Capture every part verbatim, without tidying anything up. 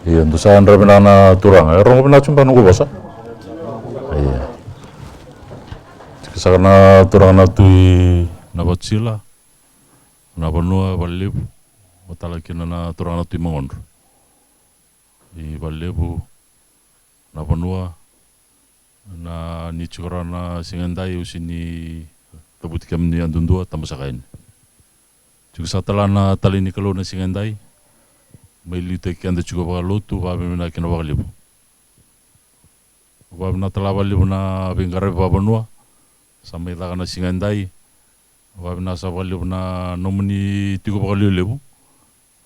Ia, dou sa yadra vinaka na turaga. E rogo vinaka tu beka noqu vosa. Ia. Tiko saka na turaga na Tui Navatusila, Navanua, Valelevu, vata tale kina na turaga na Tui Magodro. I Valelevu, Navanua, na ni tiko rawa na siga edai, au sega ni cavuti kemuni yadudua, tabasaka yani. Tiko saka tale na talai ni Kalou na siga edai, mai liutaki keda tiko vakalotu, vakavinavinaka kina vakalevu. Vakavinavinaka tale vakalevu na veiqaravi vakavanua, sa mai caka na siga edai, vakavinavinaka saka vakalevu na nomuni tiko vakalevulevu,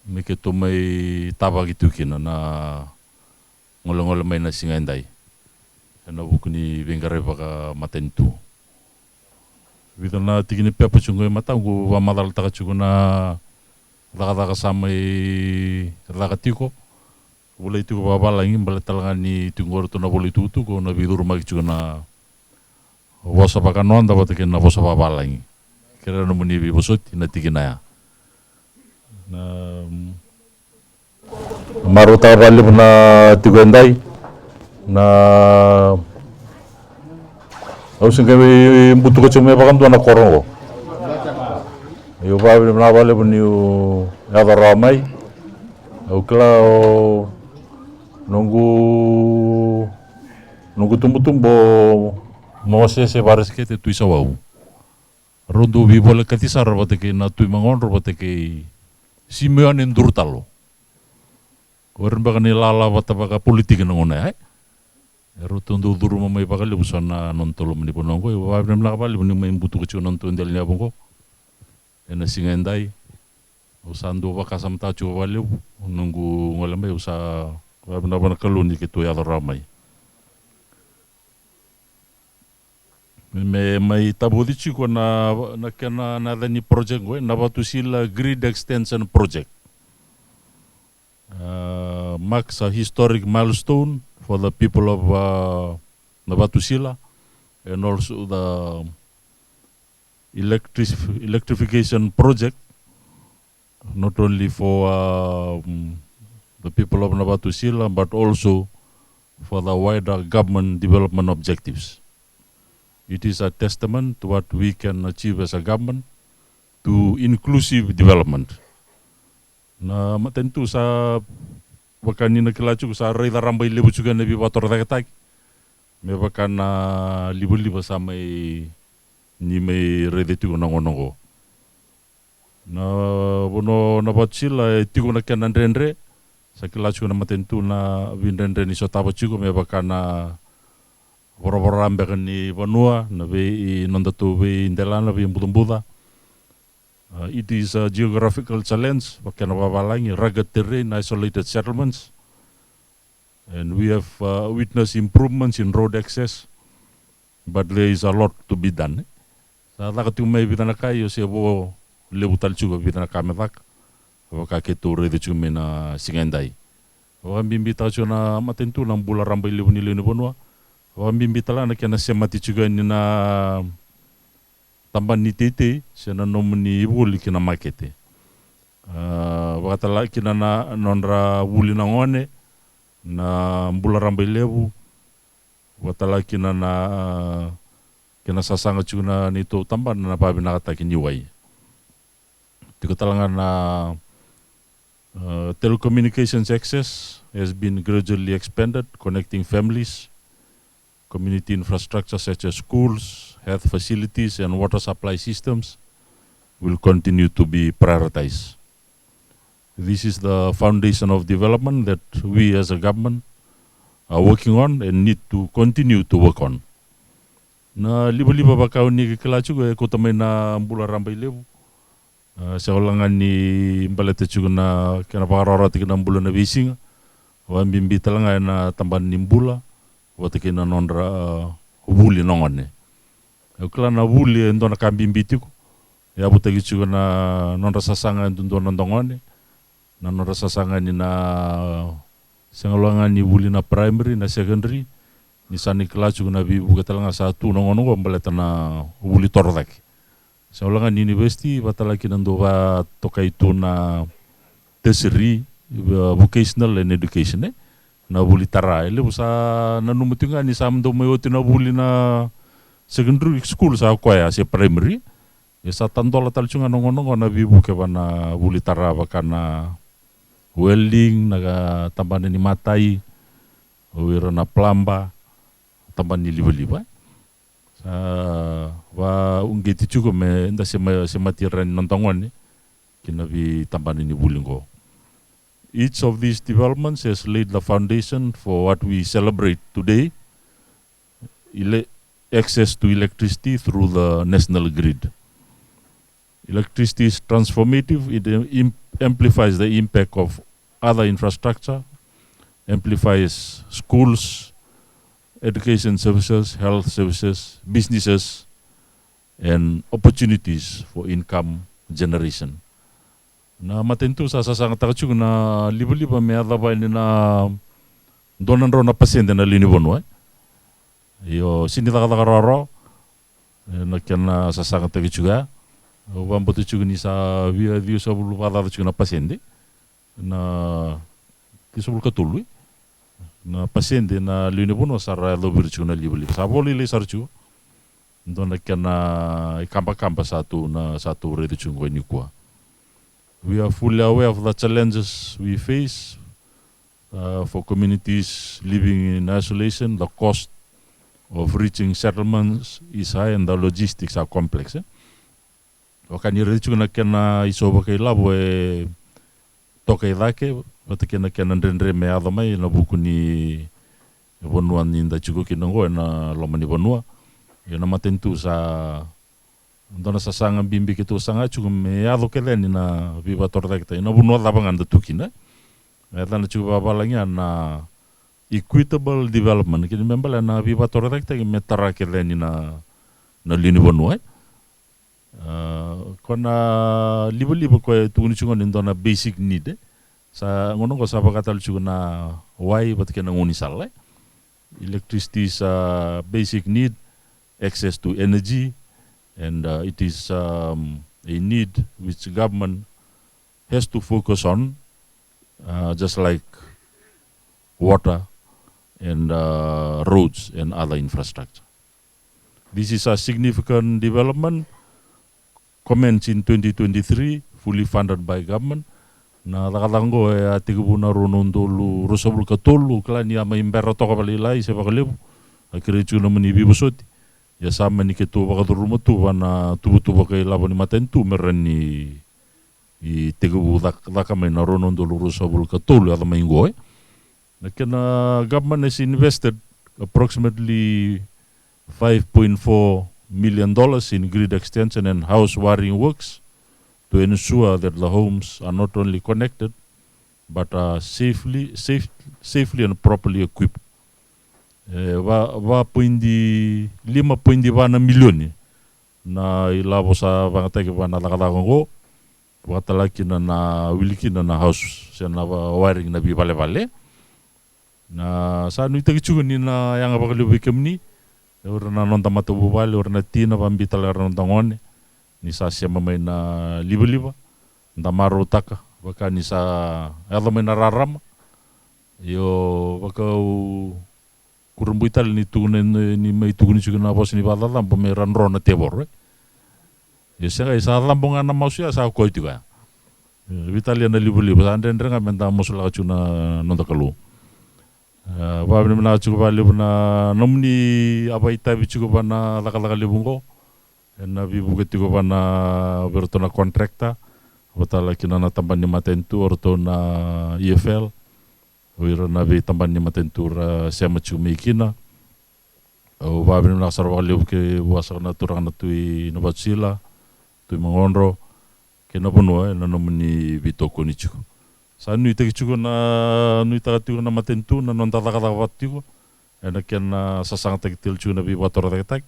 me keitou mai tavaki tiko kina na golegole mai na siga edai. Ena vuku ni veiqaravi vakamatanitu. Vica na tiki ni pepa tiko qo e mataqu, vakamacalataka tiko na cakacaka sa mai caka tiko. Volai tiko vakavalagi, baleta tale ga ni tiko qo ratou na vola itukutuku, au na veicurumaki tiko na vosa vakanoda vata kei na vosa vakavalagi. Kerea nomuni veivosoti na tikina ya. Na, mm, marautaka vakalevu na tiko edai. Na, au sega ni butuka tiko mai vakadua na koro oqo. Au vakavinavinaka vakalevu niu yaco rawa mai. Au kila o noqu, noqu tubutubu o Mosese Varesekete Tuisawau. Rau dau veivolekati sara vata kei na Tui Magodro vata kei Simione Durutalo. O ira beka na ilala vata vakapolitiki na gauna ya, e? E ratou dau curuma mai vakalevu so na nodatou loma ni vanua oqo. Au vakavinavinaka vakalevu niu mai butuka tiko na nodatou dela ni yavu oqo ena siga edai. Au sa dau vakasamataka tiko vakalevu, noqu gole mai, au sa vakavinavinaka vua na Kalou ni keitou yaco rawa mai. Me, me mai tavoci tiko na, na kena, na yaca ni project qo, e, Navatusila Grid Extension Project. Uh, marks a historic milestone for the people of, uh, Navatusila and also the electric-, electrification project, not only for, um, the people of Navatusila, but also for the wider government development objectives. It is a testament to what we can achieve as a government to inclusive development. Na matanitu sa vaka ni na kila tiko, sa raica rabailevu tiko ena veivakatorocaketaki. Me vaka na livaliva sa mai, ni mai raica tiko na gauna oqo. Na vanua o Navatusila e tiko na kena dredre, sa kila tiko na matanitu na veidredre ni sotava tiko, me vaka na voravora beka ni vanua, na vei, nodatou veidelana, veibucabuca. Uh, it is a geographical challenge, vaka kena vavalagi, rugged terrain, isolated settlements. And we have, uh, witnessed improvements in road access, but there is a lot to be done. Sa caka tiko mai vica na ka, ia se vo levu tale tiko vica na ka me caka. Vaka keitou raica tiko mai na siga edai. Vakabibitaka tiko na matanitu na bula rabailevu ni lewe ni vanua. Vakabibitaka na kena semati tiko yani na tabana ni teitei, se na nomuni vuli ki na makete. Ah, vakatale kina na nodra vuli na gone, na bula rabailevu, vakatale kina na, ah, kena sasaga tiko na neitou tabana na vakavinakataki ni wai. Tiko tale ga na, ah, telecommunications access has been gradually expanded, connecting families. Community infrastructure such as schools, health facilities and water supply systems will continue to be prioritized. This is the foundation of development that we as a government are working on and need to continue to work on. Na livaliva vaka o ni kila tiko e kauta mai na bula rabailevu. Ah, sega wale ga ni baleta tiko na kena vakarawarawataki na bula na veisiga. Vakabibi tale ga ena tabana ni bula vata kei na nodra, ah, vuli na gone. Au kila na vuli e dua na ka bibi tiko. E yavutaki tiko na nodra sasaga e dua na noda gone. Na nodra sasaga ni na sega wale ga ni vuli na primary, na secondary. Ni sa ni kila tiko na veivuke tale ga sa tu na gauna oqo baleta na vuli torocake. Sega wale ga ni university, vakatale kina dau vakatokai tu na tertiary, uh, vocational and education, e? Na vuli tara. E levu sa nanuma tiko ga ni sa dau mai oti na vuli na secondary school sa koya se primary. E sa tadola tale tiko ga na gauna oqo na veivuke va na vuli tara vaka na welding, na ka tabana ni matai, o ira na plumber, tabana ni livaliva, e? Sa vauqeti tiko me da sema, semati ira na noda gone ki na veitabana ni vuli oqo. Each of these developments has laid the foundation for what we celebrate today, ele-, access to electricity through the national grid. Electricity is transformative. It, uh, im-, amplifies the impact of other infrastructure, amplifies schools, education services, health services, businesses, and opportunities for income generation. Na matanitu sa sasagataka tiko na livaliva me yacova yani na dua na drau na pasede na lewe ni vanua, e? Io, sega ni cakacaka rawarawa, e, na kena sasagataki tiko ya. Au vakabauta tiko ni sa via ciwasagavulu vakacaca tiko na pasede, na ciwasagavulu ka tolu, e? Na pasede na lewe ni vanua sa ra yacovi ira tiko na livaliva. Sa vakalailai sara tiko. Dua na kena ikabakaba sa tou na, sa tou raica tiko qo nikua. We are fully aware of the challenges we face, uh, for communities living in isolation. The cost of reaching settlements is high and the logistics are complex, e? Vaka ni raica tiko na kena isau vakailavo e toka i cake, vata kei na kena dredre me yaco mai ena vuku ni vanua ni da tiko kina oqo ena loma ni vanua. Io, na matanitu sa dua na sasaga bibi keitou saga tiko me yaco kece yani na veivakatorocaketaki ena vanua cava ga da tu kina. E yacana tiko vavalagi ya na equitable development, kena ibalebale na veivakatorocaketaki me tara kece yani na, na lewe ni vanua, e? A, ko na livaliva ko e tukuni tiko ni dua na basic need, e? Sa gauna oqo sa vaka tale tiko na wai vata kei na gaunisala, e? Electricity is a basic need, access to energy, and, uh, it is, um, a need which government has to focus on, uh, just like water and, uh, roads and other infrastructure. This is a significant development. Commenced in twenty twenty-three, fully funded by government. Na cakacaka oqo e a tekivu na rua na udolu ruasagavulu ka tolu, kila ni a mai bera toka vakalailai se vakalevu. A kerei tiko na mani veivosoti. Ia sa mani keitou vakacuruma tu va na tuvatuva vakailavo ni matanitu me rawa ni tekivu cak-, caka mai na rua na udolu ruasagavulu ka tolu, yaco mai qo, e. Na kena government has invested approximately five point four million dollars in grid extension and house wiring works to ensure that the homes are not only connected but are safely, safe, safely and properly equipped. E, va, va poidi, lima poidi va na milioni na ilavo sa vagataki va na cakacaka oqo. Vakatala kina na wili kina na house se na va-, wiring na veivalevale. Na sa nuitaki tiko ni na yaga vakalevu vei kemuni, e, o ira na noda matavuvale, o ira na tina, vabitala era noda gone, ni sa sema mai na livaliva, da marautaka vaka ni sa yaco mai na rarama. Io, vaka au kurabui tale ni tukuna ni, ni mai tukuni tiko na vosa ni vakacacabo me ra dro na tevoro, e. Io, sega, e sa cabo ga na masu ya, sa koya tiko ya. E, veitalia na livaliva, sa dredre ga me da masulaka tiko na noda Kalou. E, vakavinavinaka tiko vakalevu na nomuni a vakaitavi tiko va na cakacaka levu oqo. Ena veivuke tiko va na vei iratou na contractor, vakatale kina na tabana ni matanitu, o iratou na E F L, o ira na veitabana ni matanitu ra sema tiko mai kina. Au vakavinavinaka sara vakalevu kei vua saka na turaga na Tui Navatusila, Tui Magodro, kei na vanua ena nomuni veitokoni tiko. Sa nuitaki tiko na, nuitaka tiko na matanitu na noda cakacaka vata tiko ena kena sasagataki tale tiko na veivakatorocaketaki.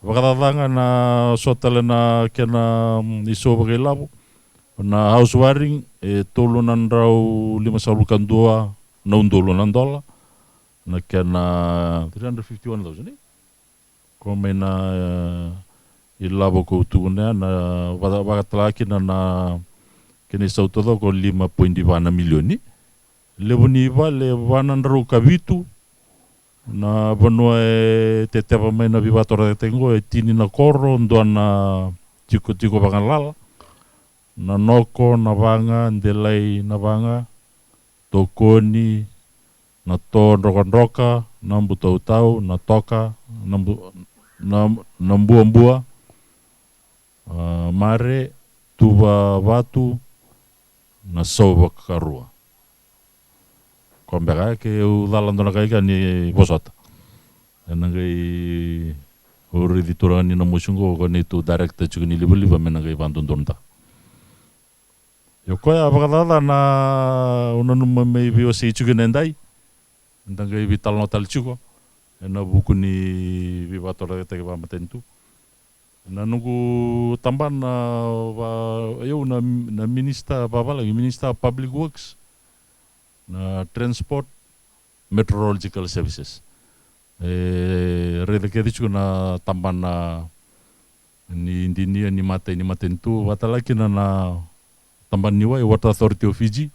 Vakacaca ga na so tale na kena, mm, isau vakailavo. Na house wiring, e tolu na drau limasagavulu ka dua na udolu na dola. Na kena three hundred fifty-one thousand, e? Ko mai na, e, ilavo ko tukuna ya, na vaka-, vakatala kina na kena isau taucoko lima poidi va na milioni. Levu ni vale, va na drau ka vitu na vanua e teteva mai na veivakatorocaketaki oqo, e tini na koro, dua na tikotiko vagalala, na Noko, na Vaga, Delai, na Vaga, Tokoni, na To Drokadroka, na Butautau, na Toka, na Bu-, na, na Buabua, a, Mare, Tuva Vatu, na Sauvakarua. Ko beka ke au cala dua na ka ika ni vosota. Ena qai, au raici turaga ni na mosi oqo, ko neitou director tiko ni livaliva me na qai vakadodonutaka. Io, koya vakacaca na, au nanuma me veiwasei tiko na edai. Da qai veitalanoa tale tiko ena vuku ni veivakatorocaketaki vakamatanitu. Na noqu tabana va, au na, na minister vavalagi, minister public works, na transport, meteorological services. E raica kece tiko na tabana ni dinia ni matai ni matanitu, vata kina na tabana ni wai, Water Authority of Fiji,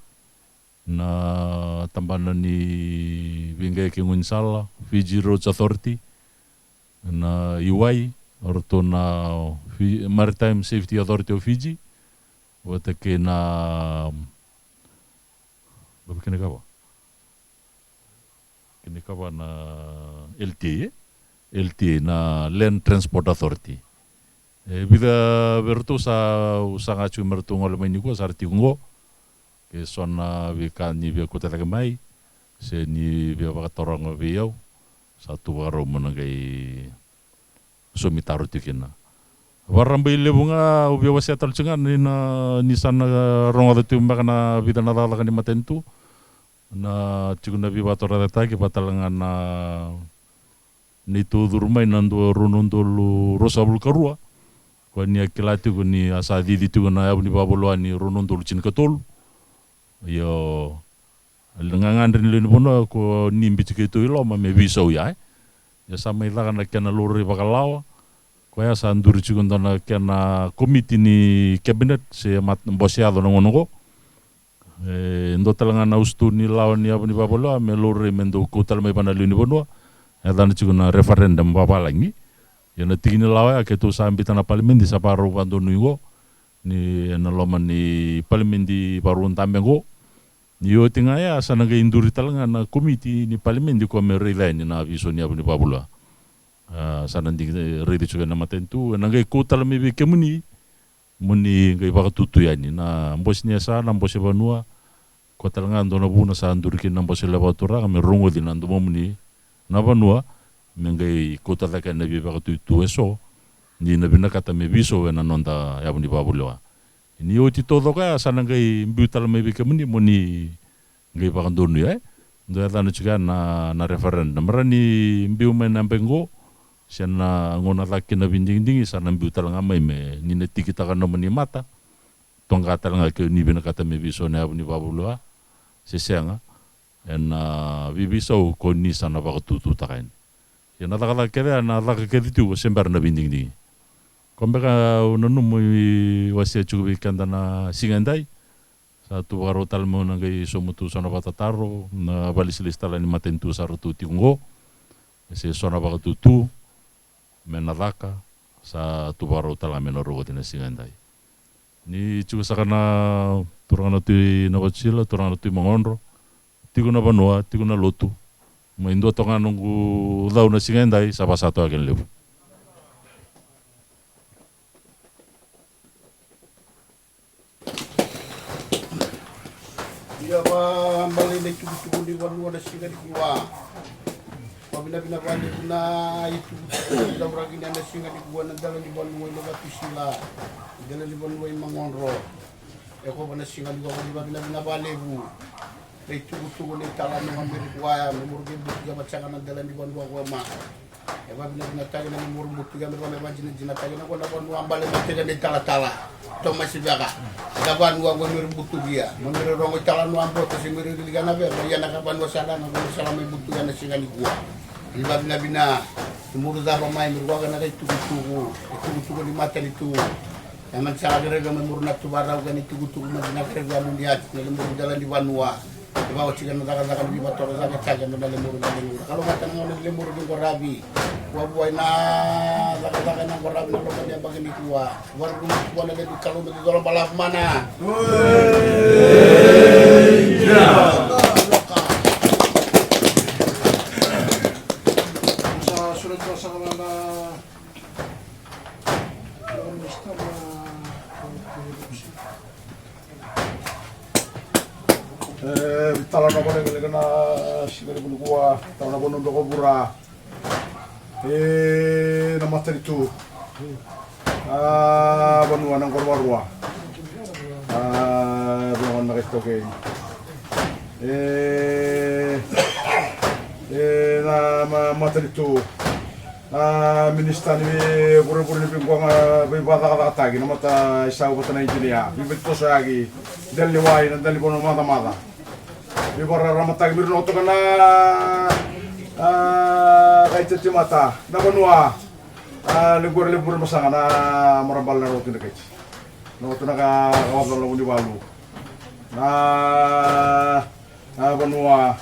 na tabana ni veiqayaki gaunisala, Fiji Roads Authority, na iwai, o ratou na Fi-, Maritime Safety Authority of Fiji, vata kei na, vata kei na kava, kei na kava na L T A, e? L T A, na Land Transport Authority. E vica vei ratou sa, au saga tiko me ratou gole mai nikua, sa ra tiko oqo. Ke so na veika ni via kauta cake mai, se ni via vakataroga vei au, sa tu vakarau mo na qai saumi taro tiko kina. Vakararabai levu ga, au via wasea tale tiko ga ni na, ni sa na rogoca tiko beka na vica na cakacaka ni matanitu. Na tiko na veivakatorocaketaki, vata tale ga na neitou curu mai na dua rua na udolu ruasagavulu ka rua. Koya ni a kila tiko ni a sa cici tiko na yavu ni vakavulewa ni rua na udolu tinikatolu. Io, gagadre ni lewe ni vanua ko ni biuti keitou i loma me veisau ya, e. Ia sa mai caka na kena laurai vakalawa. Koya sa duri tiko dua na kena komiti ni cabinet se mat-, bose yaco na gauna oqo. E dua tale ga na usutu ni lawa ni yavu ni vakavulewa me laurai me dau kau tale mai vua na lewe ni vanua. E yacana tiko na referendum vavalagi. Ia na tiki ni lawa ya keitou sa biuta na palimedi sa vakarau vakadonui oqo. Ni ena loma ni palimedi vakarau dabe oqo. Ni oti ga ya sa na qai duri tale ga na komiti ni palimedi ko me raica yani na veisau ni yavu ni vakavulewa. A, sa na diki raici tiko ena matanitu, ena qai kau tale mai vei kemuni. Mo ni qai vakatutu yani na bose ni yasa, na bose vanua. Ko tale ga dua na vuna sa duri kina na bose levu vakaturaga me rogoci na domomuni na vanua, me qai kauta cake na veivakatutu eso ni na vinakata me veisau ena noda yavu ni vakavulewa. Ni oti taucoko ya sa na qai biu tale mai vei kemuni mo ni qai vakadonuya, e? Dua yacana tiko ya na, na referendum. Me ra ni biu mai na yabaki qo, se na gauna caka kina na veidigidigi, sa na biu tale ga mai me ni na tikitaka na nomuni mata. Toqa tale ga ke ni vinakata me veisau na yavu ni vakavulewa se sega. Ena veiveisau ko ni sa na vakatututaka yani. Ia na cakacaka kece ya na caka kece tiko se bera na veidigidigi. Ko beka au nanuma i wasea tiko vei keda na siga edai. Sa tu vakarau tale meu na qai sauma tu so na vakatataro, na vakalesilesi tale ni matanitu sa ratou tiko oqo. Se so na vakatutu me na caka, sa tu vakarau tale ga me na rogoci na siga edai. Ni tiko saka na turaga na Tui Navatusila, turaga na Tui Magodro, tiko na vanua, tiko na lotu. Mai dua toka ga noqu cau na siga edai, sa vasa toka kena levu. Ia, vakabalei na itukutuku ni vanua na siga nikua. Vavinavina valevu na itukutuku ni lauraki ni na siga nikua, na dela ni vanua i Navatusila, dela ni vanua i Magodro. E kova na siga nikua, vavinavina valevu na itukutuku ni tala me vamiri kuaya me muru ke butu ke vatsaka na dela ni vanua kuama. E vavinavinataki na mumuru butu ya me vaka me vajinajinataki na kona vanua bale mateka ni talatala. Tomasi veka. Na vanua ko miri butu ya. Mo miri rogo i talanua boto se miri lika na veka. Ia na ka vanua sala na vanua sala mai butu ya na siga nikua. Ni vavinavina. Muru cava mai miri waka na kai tukutuku. Tukutuku ni matanitu. E man sala kereka me muru na tuvarau ka ni tukutuku man na kereka muni ati. Na muru dela ni vanua. Vakaotika na cakacaka ni veivakatorocaketaki ena lemuru ni gauna. Kalougata na gauna ni lemuru ni qaravi. Vuavuai na cakacaka ena qaravi na loma ni yabaki nikua. Varuru nikua na levu Kalou me dodolo balavu mana. Sa sura tua saka vaka. E, tala na vanua lekaleka na siga levu nikua, tala na vanua doka vura. E, na matanitu. A, vanua na qorovarua. A, vanua na kaitokei. E, e, na ma-, matanitu. A, minisita ni vei-, vurevure ni veiqoqa, veivakacakacakataki, na mata isau vata na idinia, veivakatosoyaki, dela ni wai, na dela ni vanua macamaca. Veivakararamataki, miri na otoka na, a, kai tete mata, na vanua, a, lequ era levu vure masaga, na marabala na rauti na kaiti. Na oto na ka, ka wavalo na vunivalu. Na A, vanua.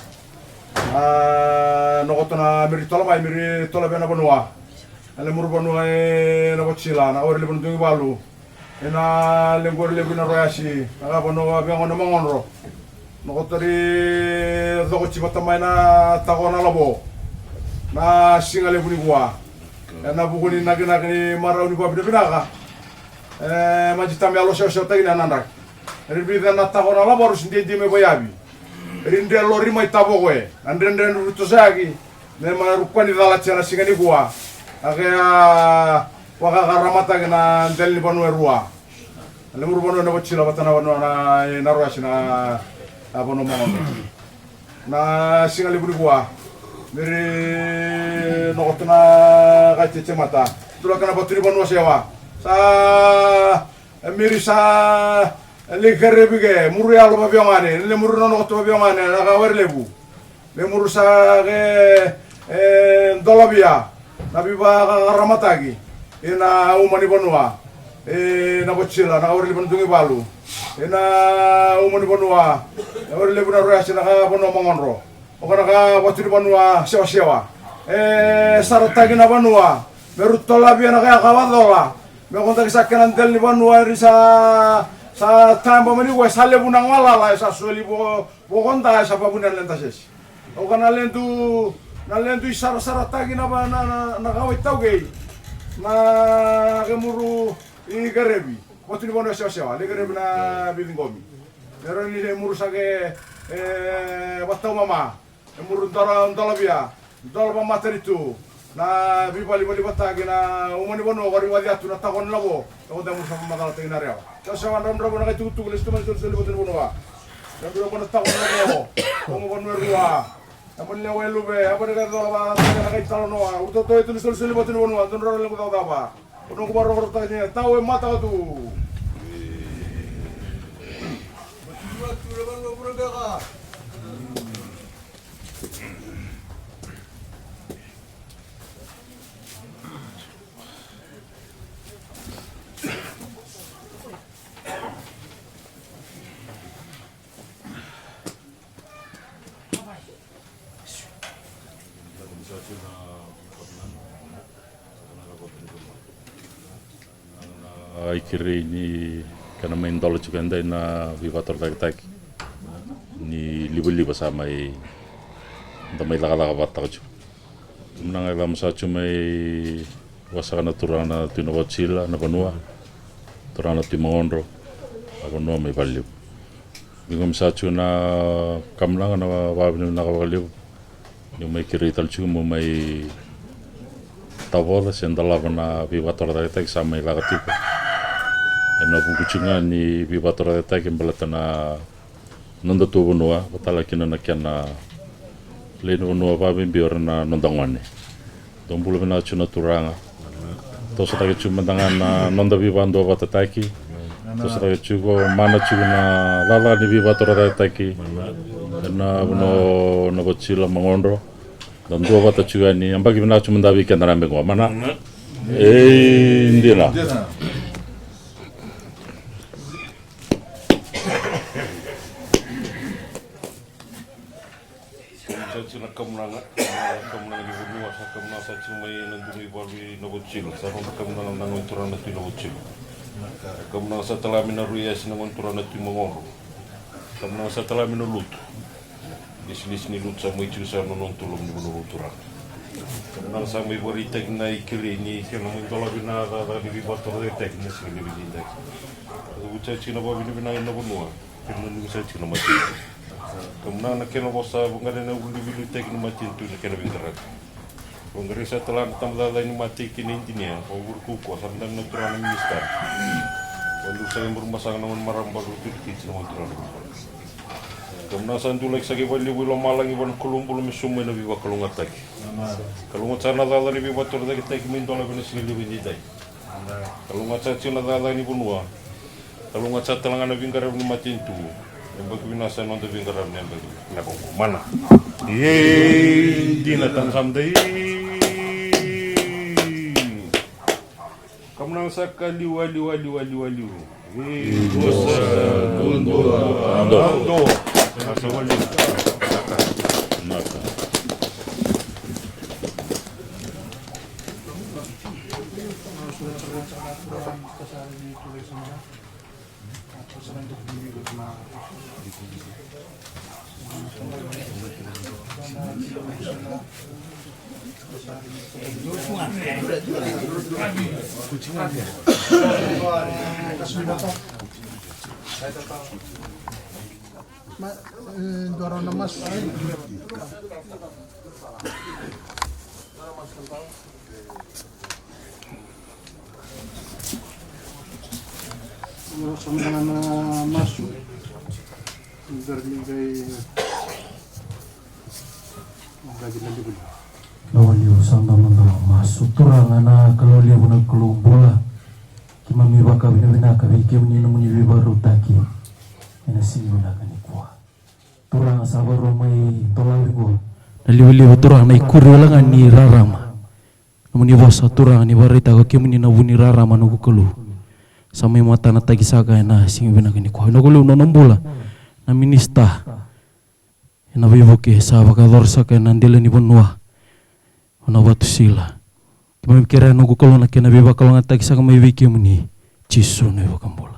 A, na koto na miri tola mai, miri tola vei na vanua. Na lemuru vanua e na Vatila, na kawa era levu na Dugivalu. E na lequ era levu na Royasi, na ka vanua vei gone Magodro. Na koto ri cokoti vata mai na tako na lavo. Na siga levu nikua. E na vuku ni nakinaki ni marau ni vavinavinaka. E, maji tame a losewasewataki na nadraki. Ri vica na tako na lavaru si didi me vaiavi. Ri dre lori mai tavoko e. A dredre ni rutosoyaki. Me ma rukua ni cala tia na siga nikua. A ke a vakakaramataki na dela ni vanua e rua. A lemuru vanua na Vatila vata na vanua na, e, na Royasi na, a vanua Magodro. Na siga levu nikua. Miri na koto na kai tete mata. Tulaka na vatu ni vanua sewa. Sa E miri sa lei kerevi ke, muru yalo vaviogane, le muru nono koto vaviogane, na ka were levu. Le muru sa ke, e, dolovia, na viva ka, karamataki, ina uma ni vanua, e, na Vatila, na ka were levu na Dugivalu, ina uma ni vanua, na were levu na Royasi, na ka vanua Magodro. O ka na ka vatu ni vanua sewasewa. E sarataki na vanua. Me ru tolavia na ka ya ka vacola. Me kodaki sa kena dela ni vanua eri sa, sa taba mani vua, e sa levu na galala, e sa soli vo, vokoda, e sa vavuni na leda sesi. O ka na ledu, na ledu i sarasarataki na va, na, na, na kawa i taukei. Na kemuru i kerevi. Vatu ni vanua sewasewa, le kerevi na viciqomi. E rau ni e muru sa ke, e, vatau mama. E muru dola, dolavia, dola vamatanitu. Na vivalivalivataki na uma ni vanua, wari waci atu na tako ni lavo. E koda muru sa vamacalataki na rewa. Sewasewa dravudravua na kai tukutuku, lesu tu mai solisoli vatu ni vanua. Dravudravua na tako ni lavo. Uma vanua e rua. E mani lewa e luve, e mani kai cola va, na kai talanoa. Utoto e tu ni solisoli vatu ni vanua, dodra lequ cavacava. Ko noqu vakarokorokotaka ni tau e mataka tu. A, i kerei ni kena mai dola tiko edai na veivakatorocaketaki ni livaliva sa mai da mai cakacaka vakataka tiko. Muna ga e cama sa tiko mai wasaka na turaga na Tui Navotila na vanua, turaga na Tui Magodro na vanua mai valelevu. Viqomi sa tiko na kamunaga na vavinavinaka vakalevu. Niu mai kerei tale tiko mo mai tavoca se dolava na veivakatorocaketaki sa mai caka tiko. Ena vuku tiko ga ni veivakatorocaketaki baleta na noda tu vanua, vatala kina na kena lei ni vanua vaveibiu era na noda gone. Dou bula vinaka tiko na turaga. Tosotaki tiko mada ga na noda veivakaduavatataki. Tosotaki tiko, mana tiko na cakacaka ni veivakatorocaketaki. Na vanua na Vatila Magodro. Da duavata tiko yani, yabaki vinaka tiko mada vei keda na beqo. Mana. Ei, dina. Sa tiko na kamunaga, kamunaga ni vanua, sa kamunaga sa tiko mai na duru ni valu i Navatusilu, sa noda kamunaga na gone turaga na Tui Navatusilu. Kamunaga sa tala mai na rui yasi na gone turaga na Tui Magodro. Kamunaga sa tala mai na lotu. Lesilesi ni lotu sa mai tiko sa nona tolo ni vanua turaga. Kamunaga sa mai vakaraitaki na ikeli ni kena mai dolavi na cakacaka ni veivakatorocaketaki na siga ni veidai. Sa vuti sa tiko na vakavinavinaka na vanua. Kena nuku sa tiko na matanitu. Kamunaga na kena vosa vaqarai na ulu ni veiliutaki ni matanitu na kena veiqaravi. Vaqarai sa tala na tabacakacaka ni mate kei na idinia, o Vuri Kaukauwa, sa dabe na turaga na minisita. Vaqarai sa imarumasaga na gone marama, Vuri Kaukauwa, na gone turaga na minisita. Kamunaga sa dulaki sa kei vakalevu i lomalagi vua na Kalou bula me sobu mai na veivakalougatataki. Kalougata sa na cakacaka ni veivakatorocaketaki mai dolavi na siga levu edaidai. Kalougata sa tiko na cakacaka ni vanua. Kalougata sa tale ga na veiqaravi ni matanitu. Yabaki vinaka sa noda veiqaravi na yabaki vinaka oqo. Mana. Ei, dina tana sa mada. Kamunaga sa ka liu, a liu, a liu, a liu, a liu. Ei, dua sa, dua, dua, dua. Dua. Sa wali. Naka. Ma, e, dua rau na masu. Sa mada ga na masu. Ni bera ni qai, qai vinalivaliva. Lako liu, sa da mada ga masu. Turaga na Kalou levu, na Kalou bula, keimami vakavinavinaka vei kemuni na nomuni veivakarautaki ena siga vinaka nikua. Turaga, sa varau mai dolavi qo na livaliva, Turaga, na ikuri wale ga ni rarama. Nomuni vosa, Turaga, ni vakaraitaka o kemuni na vu ni rarama, noqu Kalou. Sa mai matanataki saka ena siga vinaka nikua. Vinaka vakalevu nona bula na minisita ena veivuke, sa vakayacora saka ena dela ni vanua o Navatusilu. Keimami kerea, noqu Kalou, na kena veivakalougatataki saka mai vei kemuni, Jisu na iVakabula.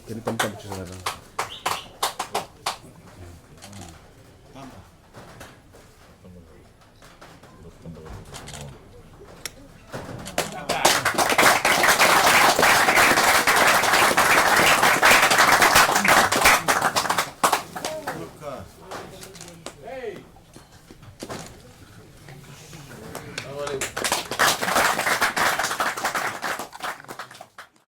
Kena tamtam tu sana.